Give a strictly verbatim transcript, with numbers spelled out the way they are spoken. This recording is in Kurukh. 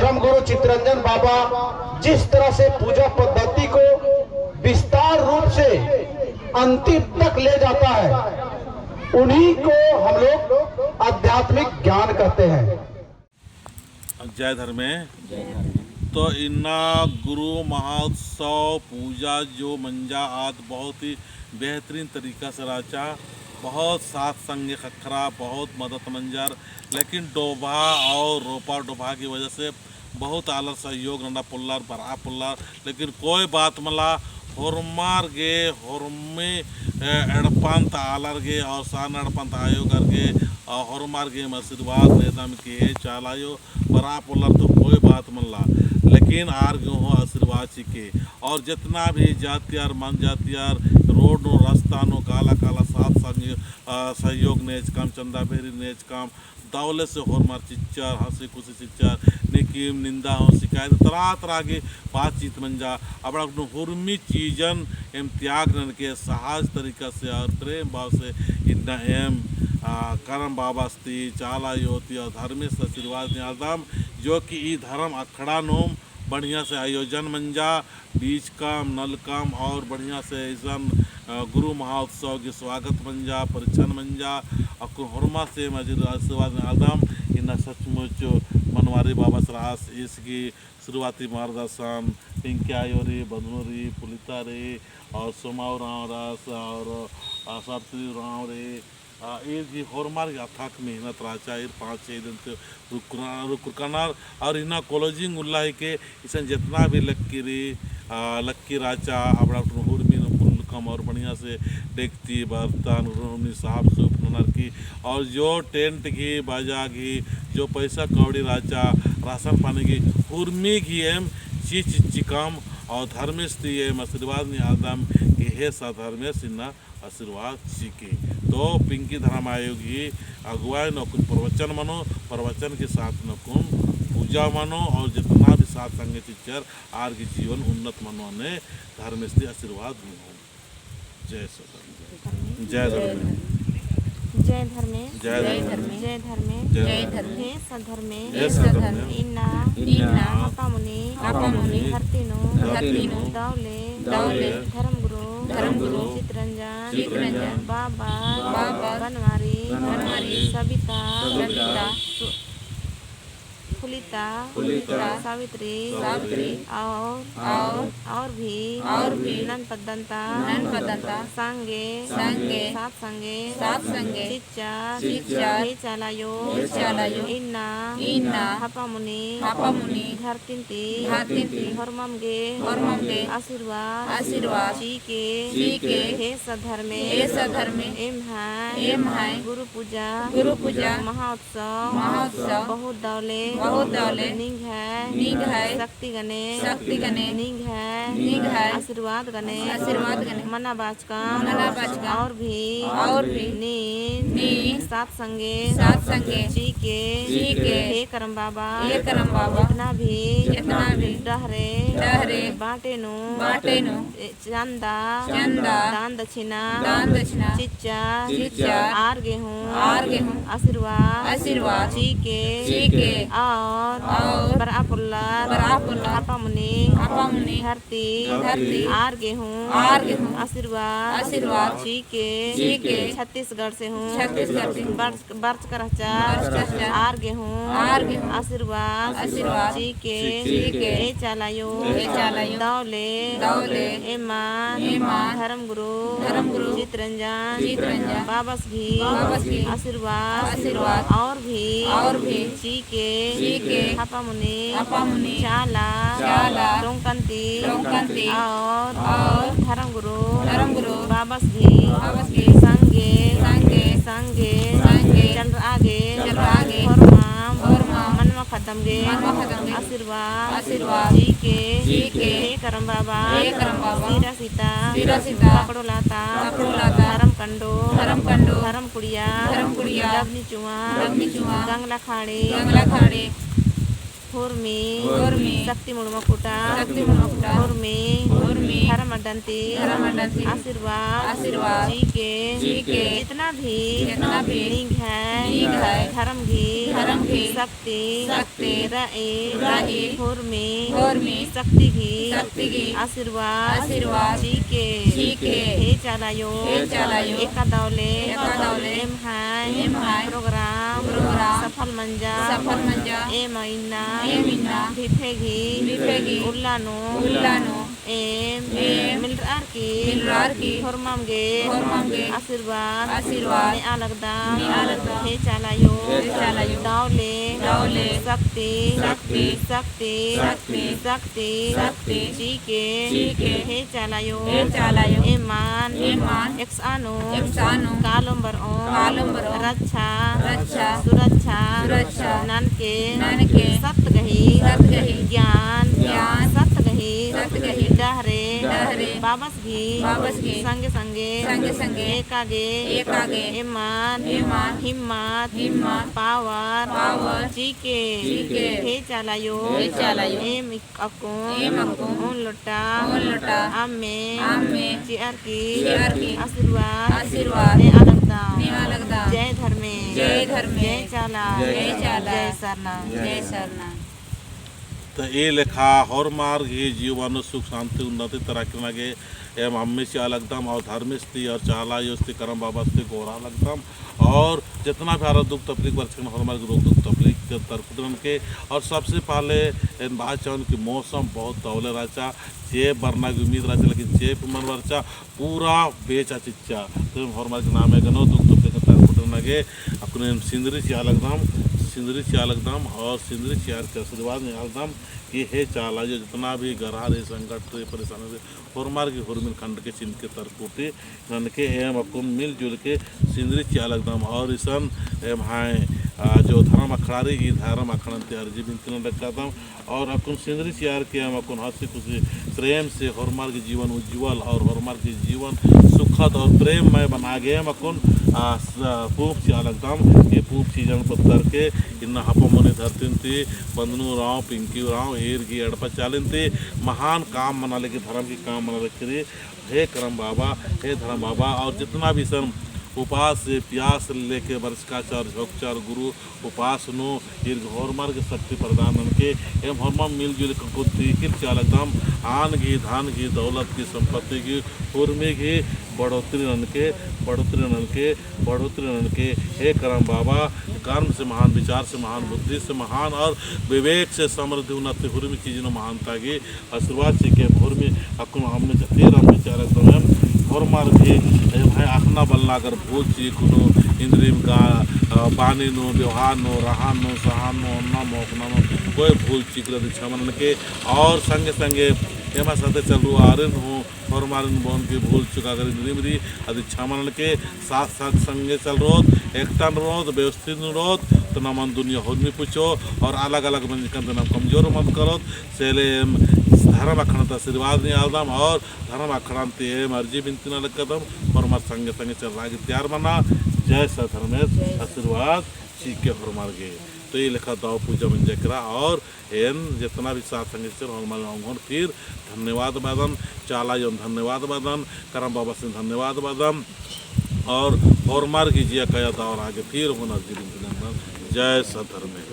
धर्म गुरु चितरंजन बाबा जिस तरह से पूजा पद्धति को विस्तार रूप से अंतिम तक ले जाता है, उन्हीं को हम लोग आध्यात्मिक ज्ञान कहते हैं। जय धर्मे। जय धर्मे। तो इन्ना गुरु महोत्सव पूजा जो मंजा आद बहुत ही बेहतरीन तरीका से रहचा। बहुत साथ संगे ख़क्खरा, बहुत मदद मंजर, लेकिन डोभा और रोपा डोभा की वजह से बहुत आलर सहयोग नना पोल्लर, बरआ पोल्लर, लेकिन कोई बात मला। होरमर गे, होरमी, ए, एड़पन ता आलर गे और सान एड़पन ता आयोगर गे, और होरमर गे एम आशीर्वाद नेदम कि हे चाला आयो, बरआ पोल्लर तो कोई बात मला, लेकिन आर गे हूँ आशीर्वाद चिके। और जितना भी जातियार, मन जातियार, रोड नू, रास्ता नू, काला काला साथ संग, अ, सहयोग नेचकम, चंदा बेरी नेचकम, दवले से होरमर चिच्चर, हँसी खुशी चिच्चर, नीकिम निंदा हूँ, शिकायत, तरह तरह की बातचीत मंजा। अबड़ा नू हुरमी चीजन एम त्याग ननके सहज तरीका से और प्रेम भाव से इन्ना एम, आ, करम बाबस ती, चाला आयो ती और धर्मेस आशीर्वाद नेआलदम, जो कि ई धर्म अखड़ा नूम बढ़िया से आयोजन मंजा, बीचकम, नलकम और बढ़िया से इसन, अ, गुरु महोत्सव की स्वागत मंजा, परीक्षण मंजा, अक्कुन होरमस एम आशीर्वाद नेआलदम, इन्ना सचमुच मनवारी बाबस रहस, ईस गही शुरुआती मार्गदर्शन, पिंकी आयो रई, बंधनु रई, पुलिता रई, और सोमा उराँव रहस, और, अ, सावित्री उराँव रई, आ, ईर गही होरमर गही अथक मेहनत रहचा, ईर पाँच छः दिन ती रुकरा-, रुकरकनर, और इन्ना closing उल्ला हिके, इसन जितना भी लक्की रई, आ, लक्की रहचा, अबड़ा टुन हुरमी नू कुल्लकम और बढ़िया से डेकची, बर्तन, हुरमी साफ सूफ ननर की, और जो टेंट गही, बाजा गही, जो पैसा कौड़ी रहचा, राशन पानी गही, हुरमी गही एम चिच्चकम, और धर्मेस ती एम आशीर्वाद नेआलदम कि हे सा धर्मेस इन्ना आशीर्वाद चिके। तो पिंकी धर्म आयो गही अगुवाई नू अक्कुन प्रवचन मनो, प्रवचन के साथ नू अक्कुन पूजा मनो और जितना भी साथ संगे चिच्चर आर गही जीवन उन्नत मनो अन्ने धर्मेस ती आशीर्वाद मनो। जय सत धर्मे। जय धर्मे। जय धर्मे। जय धर्मे। जय धर्मे। जय धर्मे। हे सत धर्मे। हे सत धर्मे। इन्ना। इन्ना। हपा मुनी। हपा मुनी। धरती नू। धरती नू। दवले। दवले। धर्म गुरु। धर्म गुरु। चितरंजन। चितरंजन। बाबा। बाबा। बनवारी। बनवारी। सबिता। सबिता। सु-, फुलिता। फुलिता। सावित्री। सावित्री। और। और। और भी। और भी। नन पद्दंता। नन पद्दंता। संगे। संगे। साथ संगे। साथ संगे। चिच्चर। चिच्चर। हे चाला आयो। हे चाला आयो। इन्ना। इन्ना। हपा मुनी। हपा मुनी। धरती ती। धरती ती। होरमम गे। होरमम गे। आशीर्वाद। आशीर्वाद। चिके। चिके। हे सत धर्मे। हे सत धर्मे। एम्है। एम्है। गुरु पूजा। गुरु पूजा। महोत्सव। महोत्सव। बहुत दवले। बहुत दवले। निंग्है। निंग्है। शक्ति गने। शक्ति गने। निंग्है। निंग्है। आशीर्वाद गने। आशीर्वाद गने। मना बाच कम। मना बाचकम। और भी। और भी। नीन। नीन। साथ संगे। साथ संगे। चिके। चिके। हे करम बाबा। हे करम बाबा। जितना भी। जितना भी। डहरे। डहरे। बाटे नू। बाटे नू। ए, चंदा। चंदा। दान दक्षिणा। दान दक्षिणा। चिच्चर। चिच्चर। आर गे हूँ। आर गे हूँ। आशीर्वाद। आशीर्वाद। चिके। चिके। और। और। बरआ पोल्लर। बरआ पोल्लर। हपा मुनी। हपा मुनी। धरती। धरती। आर गे हूँ। आर गे हूँ। आशीर्वाद। आशीर्वाद। चिके। चिके। छत्तीसगढ़ से हूँ। छत्तीसगढ़ से हूँ। बरचका रहचा। बरचका रहचा। आर गे हूँ। आर गे हूँ। आशीर्वाद। आशीर्वाद। चिके। चिके। हे चाला आयो। हे चाला आयो। दवले। दवले। एमा। एमा। धर्म गुरु। धर्म गुरु। चितरंजन। चितरंजन। बाबस गही। बाबस गही। आशीर्वाद। आशीर्वाद। और भी। और भी। चिके। चिके। हपा मुनी। हपा मुनी। चाला। चाला। टोंकन ती। टोंकन ती। और। और। धर्म गुरु। धर्म गुरु। बाबस गही। बाबस गही। संगे। संगे। संगे। संगे। चलरआ गे। चलरआ गे। होरमाम। होरमाम। मनवा ख़द्दम गे। मनवा ख़द्दम गे। आशीर्वाद। आशीर्वाद। चिके। चिके। हे करम बाबा। हे करम बाबा। सिरा सीता। सिरा सीता। कपड़ो लाता। कपड़ो लाता। धर्म कंडो। धर्म कंडो। धर्म कुड़िया। धर्म कुड़िया। डबनी चुआ। डबनी चुआ। गंगला खाड़े। गंगला खाड़े। होरमी, होरमी, शक्ति मुड़मा खुटा, शक्ति मुड़मा खुटा, होरमी, होरमी, धर्म अड्डन ती, धर्म अड्डन ती, आशीर्वाद, आशीर्वाद, चीके, चीके, जितना भी, जितना भी, निंग्है, निंग्है, धर्म गही, धर्म गही, शक्ति, शक्ति, रई, रई, होरमी, होरमी, शक्ति गही, शक्ति गही, आशीर्वाद, आशीर्वाद, चीके, चीके, हे चाला आयो, हे चाला आयो, एका दव ले, एका दव ले, एम्है, एम्है, program, program, सफल मंजा, सफल मंजा, एम इन्ना, एम इन्ना, भिफे गही, भिफे गही, उल्ला नू, उल्ला नू, एम, एम, मिलरअर की, मिलरअर की, होरमम गे, होरमम गे, आशीर्वाद, आशीर्वाद, नेआ लगदम, नेआ लगदम, हे चाला आयो, हे चाला आयो, दव ले, दव ले, शक्ति, शक्ति, शक्ति, शक्ति, शक्ति, शक्ति, शक्ति, चीके, चीके, हे चाला आयो, हे चाला आयो, एमन, एमन, एकसन नू, एकसन नू, कालोम बरओ, कालोम बरओ, रक्षा, रक्षा, सुरक्षा, सुरक्षा, ननके, ननके, सत गही, सत गही, ज्ञान, ज्ञान, सत गही, सत गही, डहरे, डहरे, बाबस गही, बाबस गही, संगे संगे, संगे संगे, एका गे, एका गे, एमन, एमन, हिम्मत, हिम्मत, power, power, चीके, चीके, हे चाला आयो, हे चाला आयो, एम अक्कुन, एम अक्कुन, ओन लोटा, ओन लोटा, अम्मे, अम्मे, चिअर की, चिअर की, आशीर्वाद, आशीर्वाद, नेआ लगदम, नेआ लगदम। जय धर्मेस, जय धर्मेस, जय चाला, जय चाला, जय सरना, जय सरना। तो ई लेखा होरमर गही जीवन नू सुख शांति उन्नति तरक्की नना गे एम अम्मे चिआ लगदम और धर्मेस ती और चाला आयोस ती करम बाबास ती गोहरा लगदम। और जितना भी आरा दुख तकलीफ बरचकन होरमर गे रोग दुख तकलीफ के तरकुटी ननके। और सबसे पहले एन बआ चाहन कि मौसम बहुत तौले रहचा, चेंप बरना की उम्मीद रहचा, लेकिन चेंप मल बरचा, पूरा बेचा चिच्चा। तो एम होरमर गे नामे गनो दुख तकलीफ के तरकुटी नना गे अक्कुन एम सिंदरी चिआ लगदम, सिंदरी चिआ लगदम और सिंदरी चिअर के आशीर्वाद नेआ लगदम कि हे चाला आयो जितना भी गरहा रई, संकट रई, परेशानी रई, होरमर गही हुरमिन खंड के चिन्ह के तरकुटी ननके एम अक्कुन मिलजुल के सिंदरी चिआ लगदम। और इसन एम्है, आ, जो धर्म अखड़ा रई, ई धर्म अखड़न ती अर्जी बिनती नना लगदम। और अक्कुन सिंदरी चिअर के एम अक्कुन हँसी खुशी प्रेम से होरमर गही जीवन उज्जवल और होरमर गही जीवन सुखद और प्रेममय बना गे एम अक्कुन, आ, स-, पूँप चिआ लगदम। ई पूँप चिअजन पत्तर के इन्ना हपा मोनी धरतीन ती बंदनू उराँव, पिंकी उराँव, ईर गही एड़पा चालिन ती महान काम मना लगी, धर्म गही काम मना लगी। हे करम बाबा, हे धर्म बाबा, और जितना भी इसन उपास से पियास लेके बरचका चार झोंक चार गुरु उपास नू ईर गे होरमर गे शक्ति प्रदान ननके एम होरमम मिलजुल के अक्कुन तिख़िल चिआ लगदम। आन गही धन गही दौलत गही संपत्ति गही हुरमी गही बढ़ोतरी ननके, बढ़ोतरी ननके, बढ़ोतरी ननके। हे करम बाबा, कर्म से महान, विचार से महान, बुद्धि से महान और विवेक से समृद्धि उन्नति हुरमी चीज नू महानता गही आशीर्वाद चिके। होरमी अक्कुन अम्मे चिआ, फिर अम्मे चिआ लगदम एम होरमर गही, एम्है अख़ना बलना अगर भूल चिकुन इन्द्रिम गा, अ, बानी नू, व्यवहार नू, रहन नू, सहन नू, ओन्ना मोख़ना नू कोई भूल चिकला अदी क्षमा ननके। और संगे संगे एम्है साथे चलरओ आरिन हूँ होरमारिन बओन की भूल चूक अगर इन्द्रिम रई अदी क्षमा ननके। साथ साथ संगे चलरओत, एकतन रओत, व्यवस्थित रओत, तो नमन दुनिया हुरमी पुछो और अलग अलग मंजकन ती नाम कमजोर मत करोत। से ले एम धर्म अखड़न ती आशीर्वाद नेआलदम और धर्म अखड़न ती एम अर्जी बिनती नना लगदम, होरमर संगे संगे चलरआ गे तैयार मना। जय सत धर्मेस, आशीर्वाद चिके होरमर गे। तो ई लेखा दव पूजा मंजा केरा और एन जेतना भी साथ संगे चर होरमर गे फिर धन्यवाद बअदन, चाला आयोन धन्यवाद बअदन, करम बाबासिन धन्यवाद बअदन और होरमर गही जिया काया दव रआ गे फिर ओंगोन अर्जी बिनती नंदन। जय सत धर्मेस।